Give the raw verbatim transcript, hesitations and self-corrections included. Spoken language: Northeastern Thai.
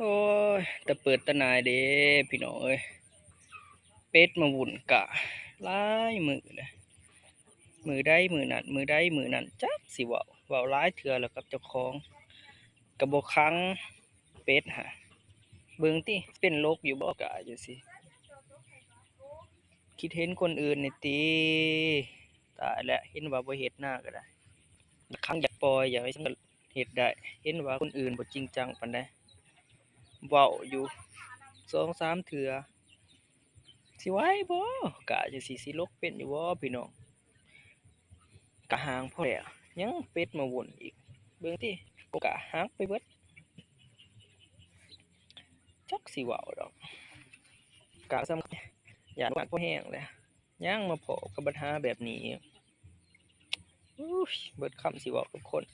โอ้ย แต่เปิดตาหน่ายเด้ พี่น้องเอ้ย เป็ดมาวุ่นกะหลายมื้อเลย มื้อใดมื้อนั้น มื้อใดมื้อนั้น จักสิเว้า เว้าหลายเทื่อแล้วกับเจ้าของ กะบ่ขัง เป็ดหะ เบิ่งติ เป็นลกอยู่บ่ กะจั่งซี้ คิดเห็นคนอื่นนี่ติ ตายแล้ว เห็นว่าบ่เฮ็ดนาก็ได้ ขังอยากปล่อย อยากให้เฮ็ดได้ เห็นว่าคนอื่นบ่จริงจังปานใด เว้าอยู่สองสามเทื่อ สิไหวบ่ กะจั่งซี้ สิลกเป็นอยู่บ่ พี่น้อง กะห่างพอแล้ว ยังเป็ดมาวุ่นอีก เบิ่งติ กะหักไปเบิด จักสิเว้าดอก กะส่ำ ย้านว่าพอแฮงแล้ว ยังมาพ้อกับปัญหาแบบนี้อีก อุ๊ย เบิดคำสิเว้ากับคน